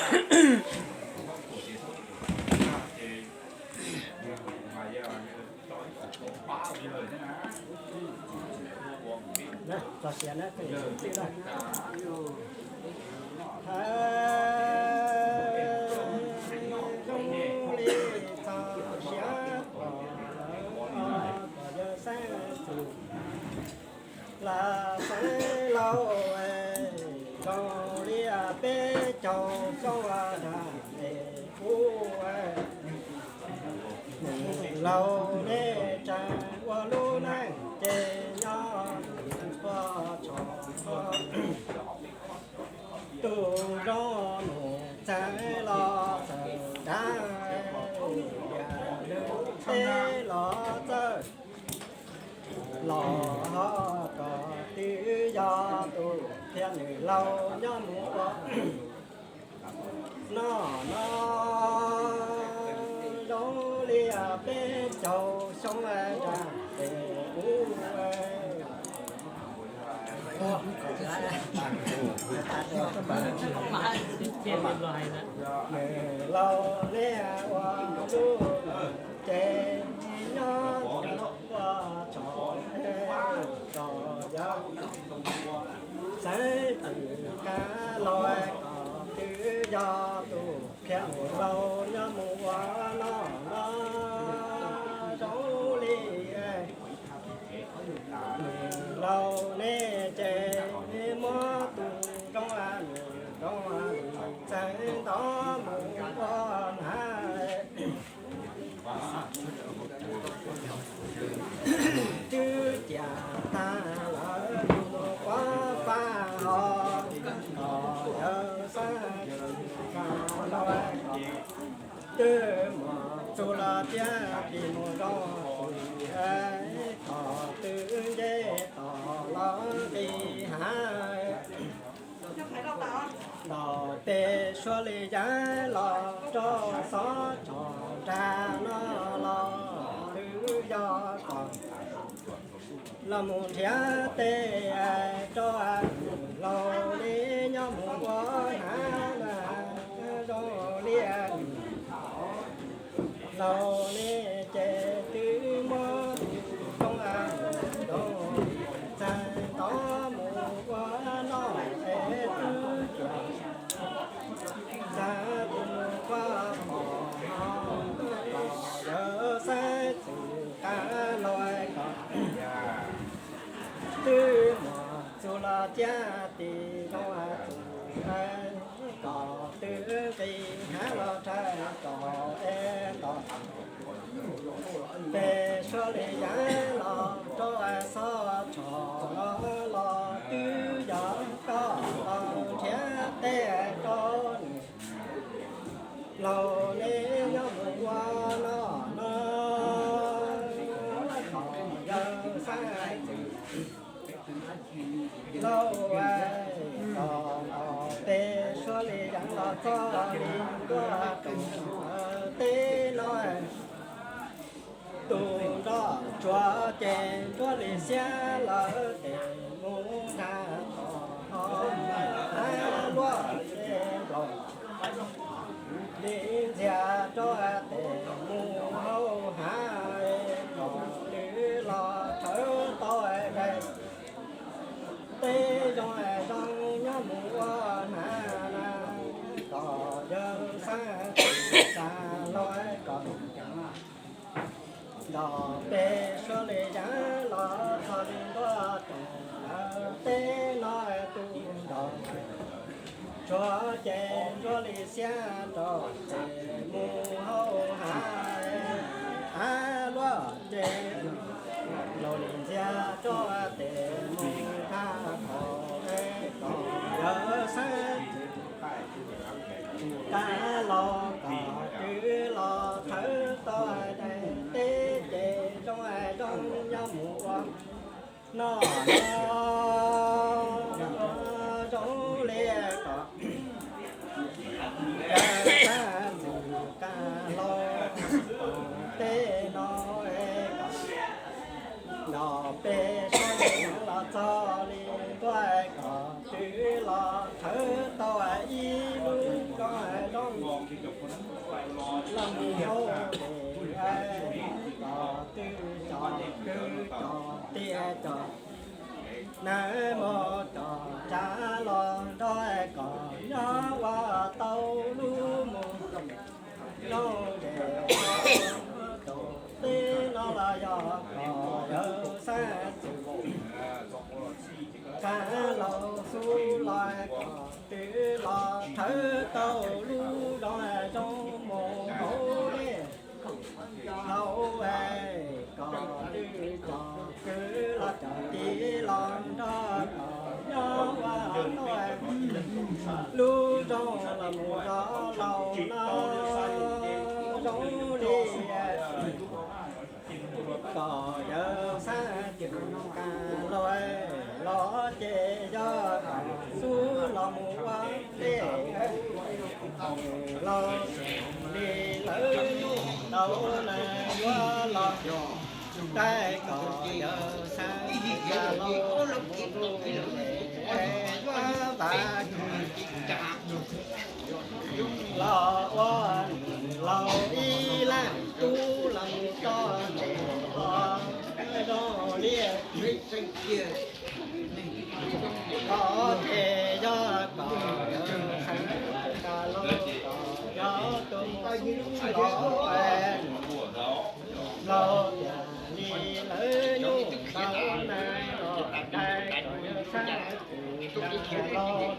Txog siav na, txog siav na. Zoo li txog siav kom yawg Xeeb Xwm los xeeb lauj, zoo li peb caug xyoo nram tes ub. Laus nej tseem ua lub neej ces nyob puag tshov, tus zoo mus txeeb los txawm nrab, teb los txawj los ho kom twb yog tus qhia nws laus nyob mus ua noj no zoo li peb caug xyoo nram tes ub. Nws laus nej ua lub neej ces nyob ua tshov, kom yawg Xeeb Xwm kab los kom twb yog tus qhia nws laus nyob mus ua noj no zoo li laus nej ces muab tus zoo nws zoo txeeb nto mus ua hnav. Twb ciam tag lawm tus mus ua faj hos, kom yawg Xeeb Xwm kab los kom twb mus txug los tiag tis mus zoo, kom twb nce tos los nqis hav. Ntaus peb suab li yaav los rau xob tshov nrag no los twb yog kom los mus nrhiav tej rau laus li nyob mus ua hnav na zoo li laus li ces twb muab tub roob txag tod mus ua noj es twb txag tus mus ua pom no kom yawg Xeeb Xwm kab los kom twb mus txug los tiag tis zoo tus kom twb nqis hav los rhais kom es ntaus peb suab li yaav los rau xob tshov los twb yog koj los nrhiav tej rau nws laus li nyob mus ua noj no kom yawg Xeeb Xwm laus kom ntaus peb suab li yaav los txog li ntuj teb no. Tus nroj tsuav ces nruab li xiab lawm tes mus nrag tod ho luaj ces nplaum li ntxias rau tes mus hauv hav kom lwm los thawv tau daim teb zoo zoo nyob mus ua hnav na kom yawg Xeeb Xwm txag los kom ntaus peb suab li yaav los txog li ntuj teb lawm teb no tus nroj tsuav ces nruab li xiab rau tes mus hauv hav, hav luaj ces nplaum li ntxias rau tes mus nrag tod kom yawg Xeeb Xwm kab los kom twb los thawv tau daim teb ces zoo zoo nyob mus ua noj no zoo li kom yawg Xeeb Xwm kab los teb no kom ntaus peb suab li los txog li ntuj kom twb los thawv tau ib lub zoo Los mus hauv pem, kom twb cov kwv cov tij cov nab mos cov tsav los nrog kom nyob ua tau lub mus zoo ces tus teb no los yog kom yawg Xab Txwm txhab laus xub los kom twb los thawb tau lub zos zoo mus hauv dej hauv es kom twb cov kwv los cov tij los nrog kom nyob ua tau lub zos los mus zos laus no zoo li kom yawg Xab Txwm Kas Laus los ces yog kom xub los mus ua dej los li lawv nyuj tau na yuav los taij kom yawg Xab Txwm Kas Laus yuav vam los ua nws laus ib laj tub los mus txog tes los zoo li los ces yog kom yawg Xab Txwm Kas Laus kom yog tus mus xub los es laus tias li lawv nyuj tau na los taij kom yawg Xab Txwm Kas Laus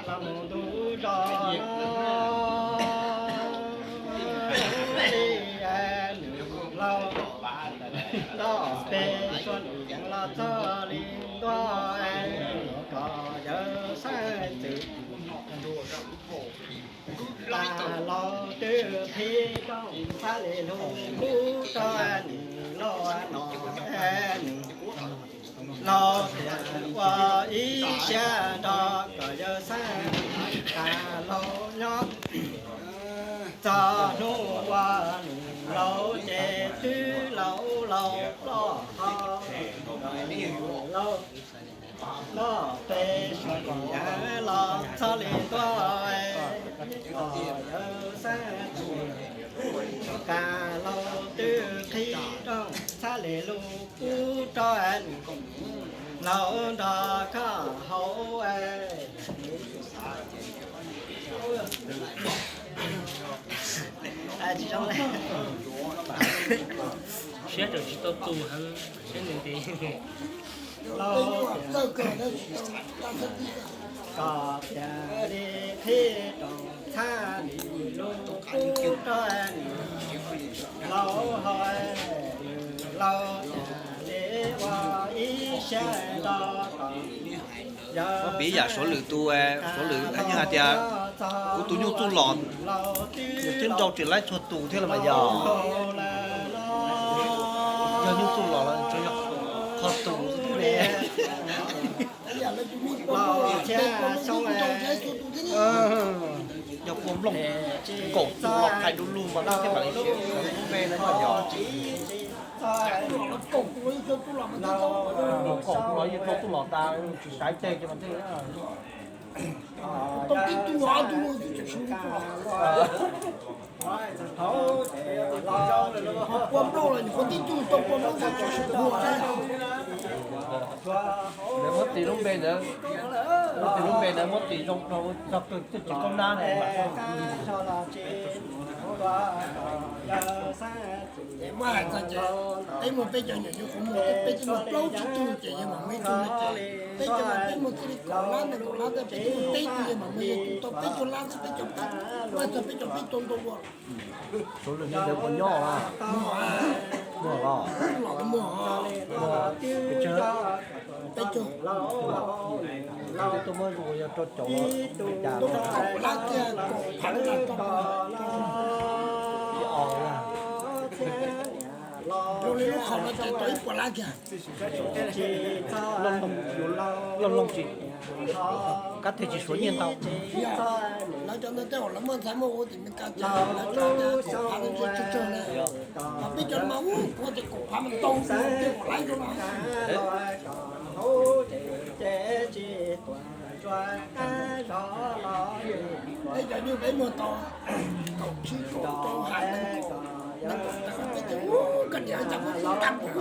los mus ntu zos no li nws laus nto peb suav nws yeej los txog li ntua kom yawg Xab Txwm Kas Laus twb qhib rooj txhab li lug pub rau nws laus no es nws laus tias ua ib siab nrog kom yawg Xab Txwm Kas Laus nyob txog hnub ua nws laus ces twb laus laus ploj ho laus nto peb suav nws yeej los txog li ntua kom yawg Xab Txwm Kas Laus twb qhib rooj txhab li lug pub rau nws laus nrog koj haus. Siab tseem tsis tau tu heev, siab ntev ntev. Laus tias, kom tias li qhib rooj txhab li lug pub rau nws laus haus, nws laus tias li ua ib siab nrog kom yawg Xab Txwm Kas Laus nyob txog hnub ua nws laus twb los txog li ntua kom yawg Xab Txwm Kas Laus twb nrau ris laib txhua tus thiab los mas yog yog nyuj txuj los lawm tsuas yog qhov tus xwb thiab ne. Laus thiab Xyoob yog pua nplooj kaum tus los qhais du lug mas thiaj mam li siav lub npe no mas yog. Kaum tus los yog rau tus los tas tsis saiv teg ces mas thiaj li tau tib tug, ob tug, tib tug los. Ho pua nplooj los nyuam qhuav tib tug tau pua nplooj tau tsis sib tua. Lawv muab tis lub npe ntawd, muab tis lub npe ntawd muab tis zoo rau txog twj tsis kaub nab ne. Muab hais txog ces peb muaj peb cov nyuam nyuj qhuav muag, peb twb muaj plaub tsib tug ces yawg mam muaj ib tug no ces peb cov mas peb muaj txij li kaum lab ntawm kaum lab ntawd peb twb muaj peb tug, yawg mam muaj yawg tus tau peb caug lab xwb, peb cov peb, muab hais txog peb cov peb tuaj ntua ua. Số lượng như thế còn nhỏ à? Muag los? Los muag. Peb caug. Peb caug. Tôi mới dùng cho cháu. Tôi có kaum lab kiag, kaum phav lab rau. Ib os na. Zoo li lub qhov no ces tau ib puas lab kiag. Loj looj tsis, kab tes tsis suav nyiaj ntau. Lawv cov ntawd tej zaum lawv muaj ntxhais muaj ua tim Meskas ces lawv tso tias kaum phav no tsawg tsawg na. Mas peb cov no mas ua tias kaum phav mas ntau, tej zaum lawv zoo no. Peb cov nyuj peb muag tau kaum tsib kaum rau hais nees nkaum, nees nkaum tawm peb cov, koj niam cas muaj txog tag kuv.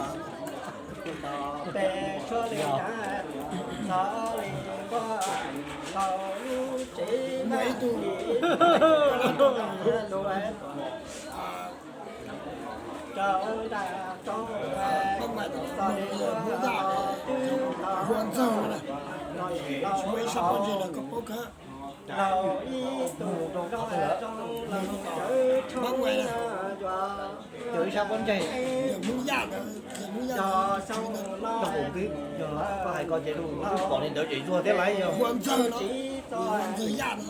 Muaj ib tug Hmoob Vaj, Hmoob Yaj, Hmoob Ntxawg no, tsis muaj ib sab pob ntseg los koj paub kawg. Hmoob Vaj, yog ib sab pob ntseg, yog Hmoob Yaj ntawd, yog Hmoob Yaj ntawd, yog kuv twb, yog koj hais ko ces kuv twb pom li ntawd ces zuag thiab lauj. Yog Hmoob Ntxawg no, Hmoob Ntxawg Yaj no.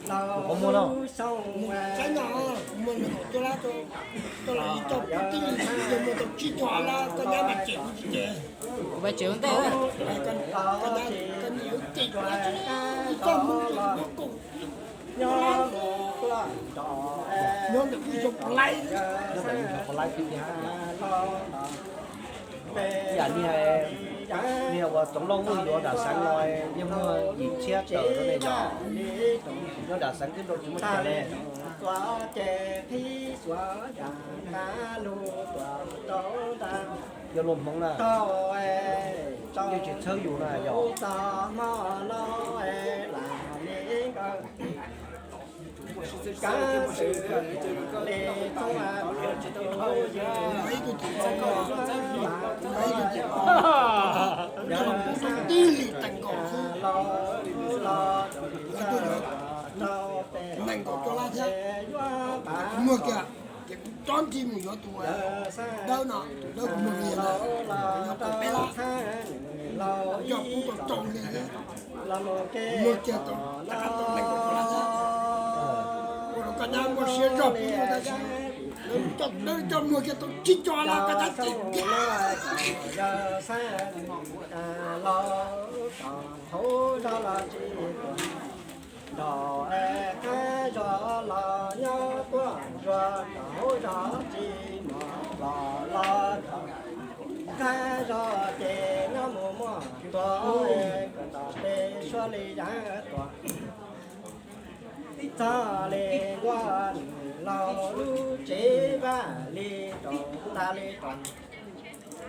Qhov muag no, saib no, muaj nees nkaum cuaj lab, koj los ib co pub tib li, yog muaj tau tsib caug lab koj nyab mas cem kuv tsis cem. Kuv mas cem ua ntej. Koj niam cem kuv tsis cem, ib txoj Hmoob Yaj muaj kaum nyob ntawm ib co puas laib. Ib yam li, li uas Txoov Lauj Vwj yuav nram xeev los yeej muaj yim txhiab tawm rau ne yog, nyob nram xeev twb rau tsis muaj chaw ne. Yog luag hmoov na, yeej tsis txhawb yus na yog. Tib li teev nkaus xwb, nees nkaum cuaj lab thiab. Muag kiag ces kuv tsob nti mus yuav tus dawb no, tus dawb kuv muag li no, nyob tau peb lab, coj pub tau rau li, muag kiag tau rov qab tau nees nkaum cuaj lab thiab. Ua rau koj nyab muaj siab zog pub tab sis coj tus dawb coj muag kiag tau tsib caug lab koj nyab cem tiag. Nrog qab zog los nyob tuaj zuag tom hauv zog tsis mos los los tom qab zog ces nyob mus muaj tuag kom tom tej suab li yav tuag. Txog li nkuaj nws laug lub tsev vaj li rau tas li rau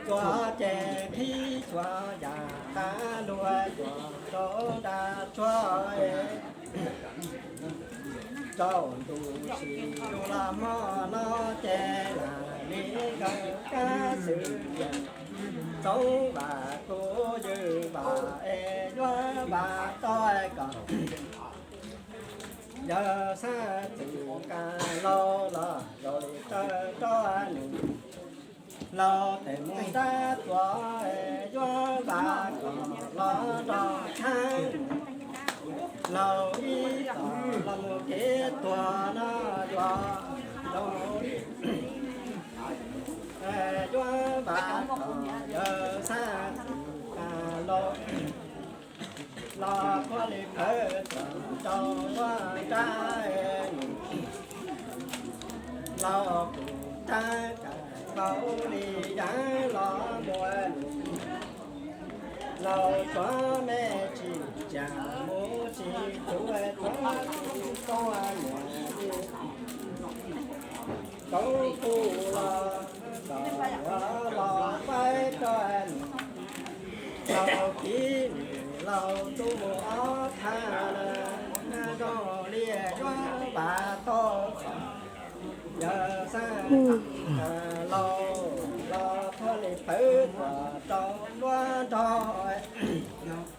tuag ces qhib xyuas yam qab luag tuag rau nra tsuag. Rau ntu sim los hmo no ces lam li nkawd kab xwm tias Txoov Vam kuv ywg vam es yuav vam tau kom yawg Xab Txwm Kas Laug los zoo li raws rau nws laug tes mus ntab tuav yuav vam kom los nrog thaab laug ib tog los mus kev tuag no yuav zoo yuav vam kom yawg Xab Txwm Kas Laug los puag li phawv tuag rau ua nrab laug kuv thaab kas nkaus li yav los mus laug tsuav me tsis cas mus tsis txuv tsuav tsis tau nyuam li koob kuj los kom yuav los faib rau nws laug kiv nws laug tub mus ob thaj na zoo li yuav vam tau yawg Xab Txwm Kas Laug los puag li phawv tuag rau ua nrog nws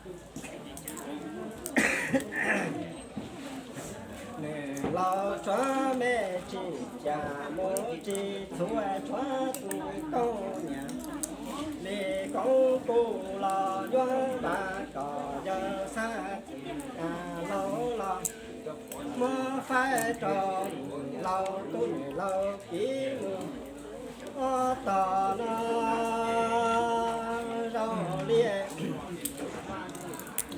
laug tsuav me tsis cas mus tsis txuv tsuav tus koob niam li koob kuj los yuav vam kom yawg Xab Txwm Kas Laug los muab faib rau nws laug tub nws laug kiv mus ob tog no zoo li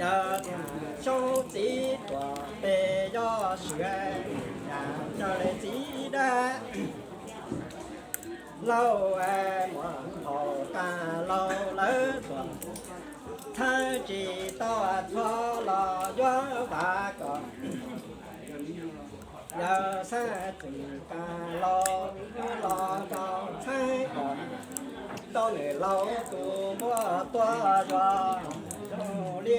yawg Xab Xyoob txiv tuam pes yog swm yam raws li txiv dab laug muam thaum tas laug lawv tuam txhawb tsis tau txhua los yuav vam kom Yawg Xeeb Txwm Kas Laus los nrog txheeb kom tau nws laus tus npua tuaj zuag zoo li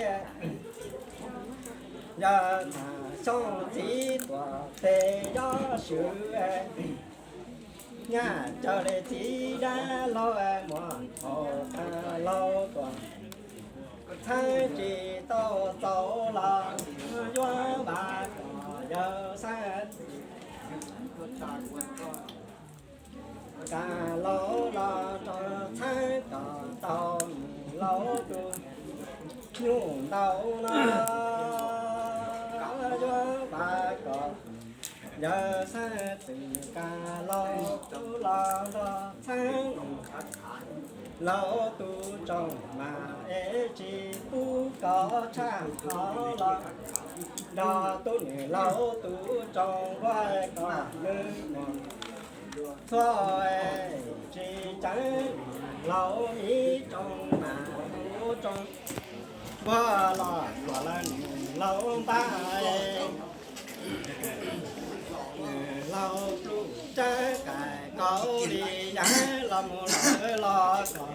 yawg Txam Xyooj txiv tuam tes yob swm nyaj caw li txiv dab laug muam thaum Kas Laus tuaj txheeb tsis tau txaus los yuav npav kom yawg Xeeb Kas Laus los nrog txheeb kom tau nws laus tus nyuj ntau no yuav npav kom yawg Xeeb Txwm Kas Laus los nrog txheeb laus tus tsoom mas es tsis pub kom tshaj qhov los nrog tub nws laus tus tsoom npua kom nws mus txhua tsis ceev laus ib tsoom mas tus tsoom npua los tuaj lawv nws laus npab laus pluj tsab kais kaus li yam los mus lawm los kom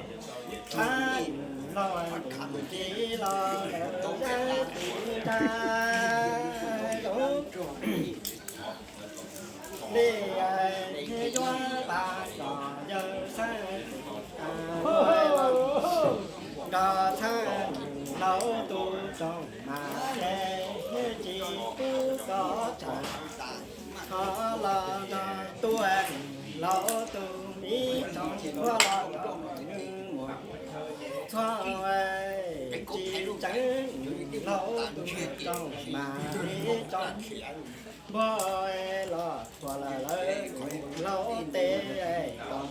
tshab nws laus nws txiv los lawm yam txiv ntsa zoo li yuav npav kom yawg Xeeb Txwm Kas Laus nrog txheeb nws laus tus tsoom mas es tsis pub kom tshaj qhov los nrog tuaj nws laus tus ib tsoom npua los kom nws mus txhua tsis ceev nws laus tus tsoom mas ib tsoom npua los tuaj lawv nws laus tes kom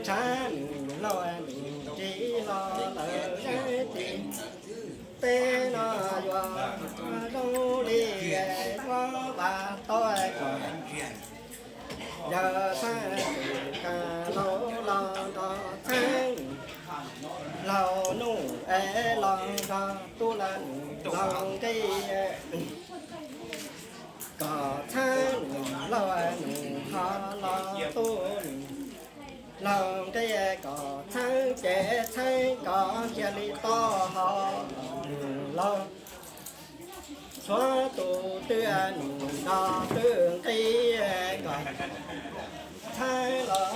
tshab nws laus nws txiv los lawm yam txiv tes no yuav zoo li yuav npav tau kom yawg Xeeb Txwm Kas Laus los nrog txheeb laus nuj es los nrog tub laus nws laus nqi kom txheeb nws laus nws ho los tub nws laus nqi kom txheeb ces txheeb kom cia li tau ho nws laus txhua tus twb nws nrog twb nqi kom txheeb los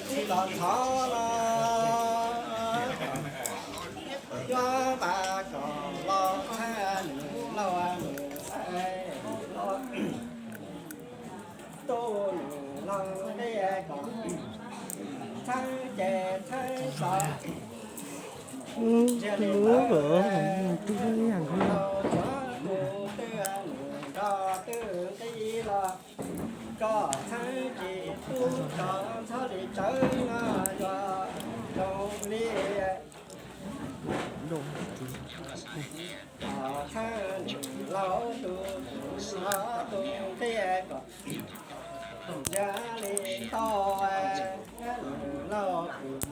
tsis los thov los yuav npav kom los txheeb nws laus nws los tub nws laus nqi kom txheeb ces txheeb kom cia li tau nws laus txhua tus twb nws nrog twb nqi los kom txheeb tsis pub kom txhob li tsawv no yuav zoo li kom txheeb nws laus tus tus nqi kom cia li tau nws laus tus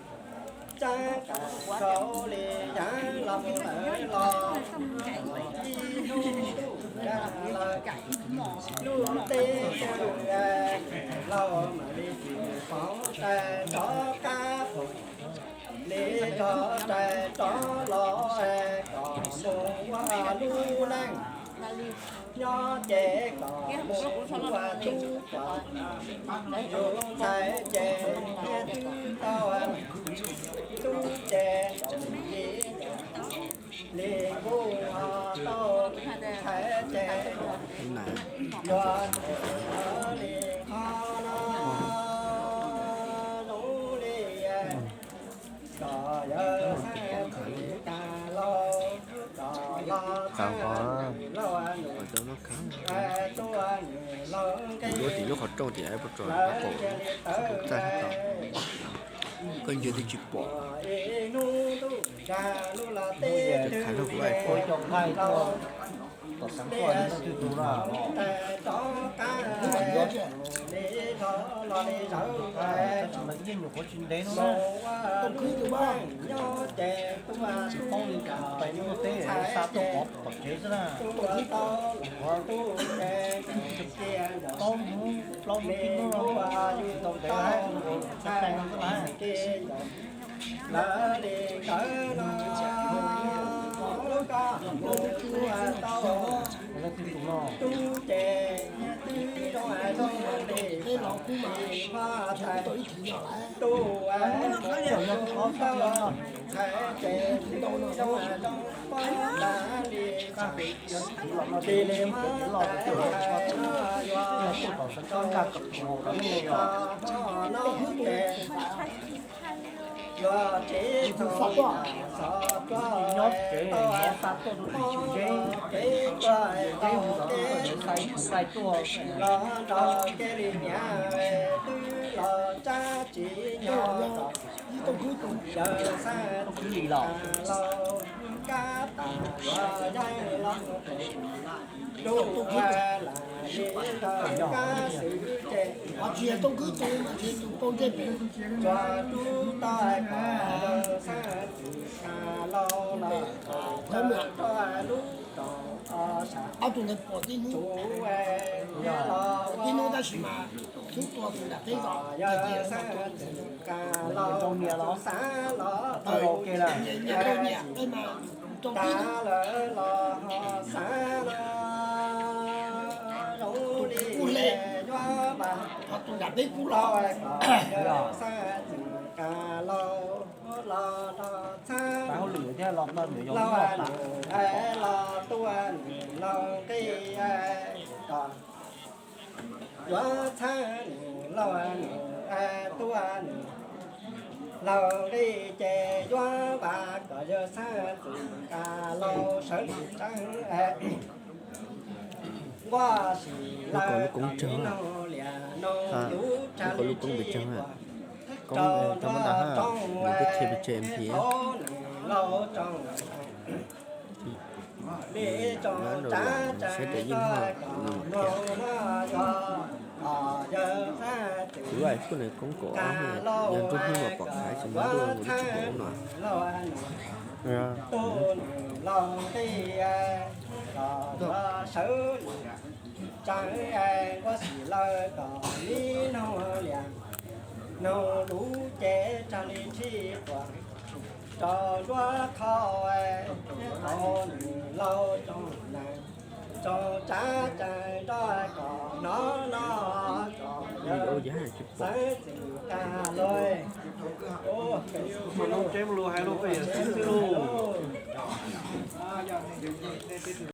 tsab kais kaus li yam los mus lawm los ib hnub ntuj tag lawm lub teb laus mam li tsis pov rais rov qab pom li rov rais rov los kom mus ua lub neej nyob ces kom mus ua tub kom yus ntxhais ces thiaj twb tau tub ces kom li li kuj ho tau ntxhais ces yuav tsum li qhov no zoo li kom yawg Xeeb Txwm Kas Laus kom los txheeb nws laus nws tuaj nws laus nqi lawv cia li tawm koj ntsia twb tsis pom. Ib hnub ntuj tag lub los teb twg ces laus teb rov qab li los li zawv mus ua lub neej nyob ces tuaj tub kom yus ntxhais ces tuaj tau tub ces cia Plaub hnub plaub hnub tib hnub los yus tau ntev lawm, tau tau lawm. Lawv li nkawd no, koj mus tau tub ces twb zoo zoo li peb los kuj mas tub ntxhais ces twb zoo zoo pab tas li. Tis li mas yuav tso no ces yuav tsis tau xov tuaj, nyob tsev nyob xa tuaj rau tim tsis zeb, tsis zeb mus los txog tsis xais tsis xais tuaj. Los nrog kev li nyiam twb los tsab tsis nyob tom yawg xab txwm li los, kab tas yuav yaig los lub lam li ntawd kab xwm ces tsuas rub tau kom yawg xab txwm ka laus los rau lub rau o sam tsuv los yawg xab txwm ka laus los xav los tau ke lawm. Tas lawm los ho xav los zoo li yuav npaj tau kom yawg xab txwm ka laus los los txhab laus nws los tuaj nws laus nqi kom yuav txhab nws laus nws tuaj nws laus nqi ces yuav npaj kom yawg xab txwm ka laus sawv li tseeb nquaj sim lawv kom nws noog liam noog lub tsag li tsis kuam rau nruab rooj es thaum nws laus rooj li tsoom tsav tseem rau kom noog no yog yawg xab txwm ka laus kom yuav txhab nws laus nws tuaj nws laus nqi kom yuav sawv li tseeb nquaj sim lawv kom nws noog liam noog lub cev tsag li tsis kuam rau nruab qhov tau nws laus tsoom neeg tsoom tsav tseem nrog kom hnov no kom yawg xab txwm ka laus